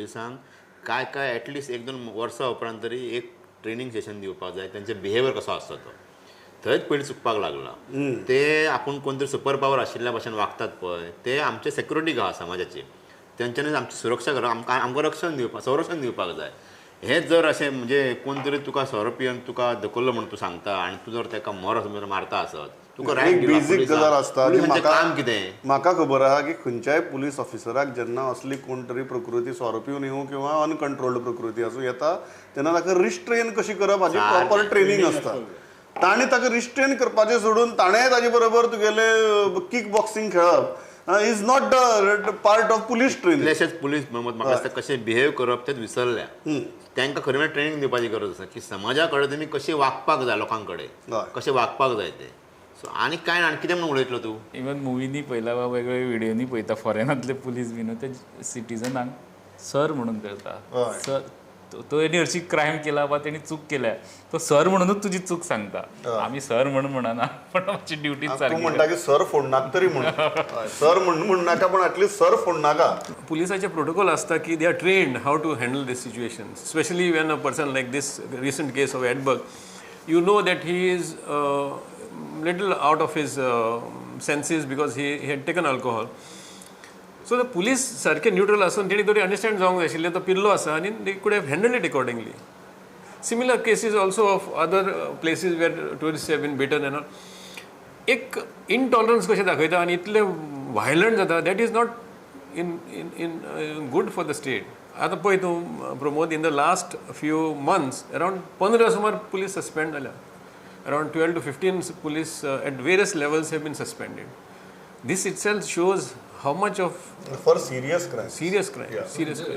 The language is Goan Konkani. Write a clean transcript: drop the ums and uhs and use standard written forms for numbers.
पुलिसांक काय काय एटलिस्ट एक दोन वर्सां उपरांत तरी एक ट्रेनींग सेशन दिवपाक जाय, तेंचे बिहेवियर कसो आसता तो. थंयच पयलीं चुकपाक लागला. ते आपूण कोण तरी सुपर पावर आशिल्ल्या भशेन वागतात पळय, ते आमचे सेक्युरिटी गार्ड समाजाची, तेंच्यांनी आमची सुरक्षा करप, आमकां आमकां रक्षण दिवपाक, संरक्षण दिवपाक जाय. हें जर अशें म्हणजे कोण तरी तुका सोरो पिवन तुका धकल्लो म्हूण तूं सांगता आनी तूं जर ताका मर मारता आसत, तुका रायट एक दिला बेजीक गजाल आसता जी पुलिसांचें म्हाका काम कितें? म्हाका खबर आहा की खंयच्याय पुलीस ऑफिसराक जेन्ना असली कोण तरी प्रकृती सोरो पिवन येवं किंवा अनकंट्रोल्ड प्रकृती आसूं येता तेन्ना ताका रिस्ट्रेन कशी करप हाची प्रॉपर ट्रेनींग आसता. ताणें ताका रिस्ट्रेन करपाचें सोडून ताणें ताजे बरोबर तुगेलें किक बॉक्सिंग खेळप is not the part of police training. कितलेशेच पुलीस म्हाका दिसता कशें बिहेव करप तेच विसरल्या. तांकां खरें म्हळ्यार ट्रेनींग दिवपाची गरज आसा की समाजा कडेन तुमी कशें वागपाक जाय, लोकां कडेन कशें वागपाक जाय तें. सो आनी कांय ना, आनी कितें म्हणून उलयतलो तूं? इवन मुवींनी पळयला वा वेगवेगळ्या व्हिडियोनी पळयता, फॉरेनांतले पुलीस बीन ते सिटीजनांक सर म्हणून करता. सर, तो तेणी हरशी क्रायम केला वा तेणी चूक केल्या, तो सर म्हणूनच तुजी चूक सांगता. आमी सर म्हणून म्हणना, पण आमची ड्युटी तूं सारकी. म्हणटा की सर फोडनाका तरी म्हण, सर म्हण म्हणनाका पण एटलिस्ट सर फोडनाका. पुलिसाचे प्रोटोकॉल आसता की they are trained how to handle this situation, specially when a person like this recent case of Edberg, you know that he is little out of his senses because he had taken alcohol. So the police सारके न्यूट्रल आसून तेणी तरी अंडरस्टँड जावंक जाय आशिल्लें तो पिल्लो आसा आनी they could have handled it accordingly. Similar cases also of other places where tourist have been beaten and all. एक इनटॉलरन्स कशें दाखयता आनी इतलें व्हायलंट जाता, that is not in in in good for the state. आतां पळय तूं Pramod, in the last few months around 15 सुमार पुलीस सस्पेंड जाल्या. Around 12 to 15 police at various levels have been suspended. This itself shows how much of for serious crime, serious crime, serious crime.